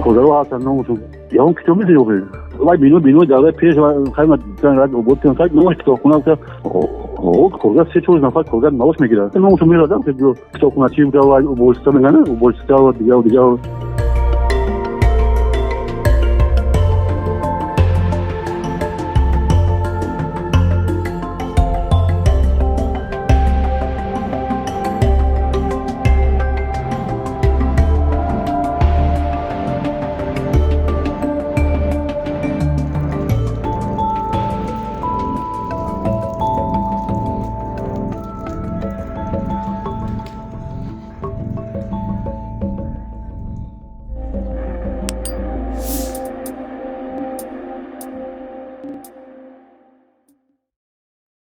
Коргаро ҳастанд, номашон ягон китоб медиҳ, вай бино бино давраи пеш хайма обод кунам, номаш китобхона. Коргар се-чор нафар коргар маош мегирад, номашон мерадам, китобхоначи, уборщица мегӯянд, уборщица, дигар дигар.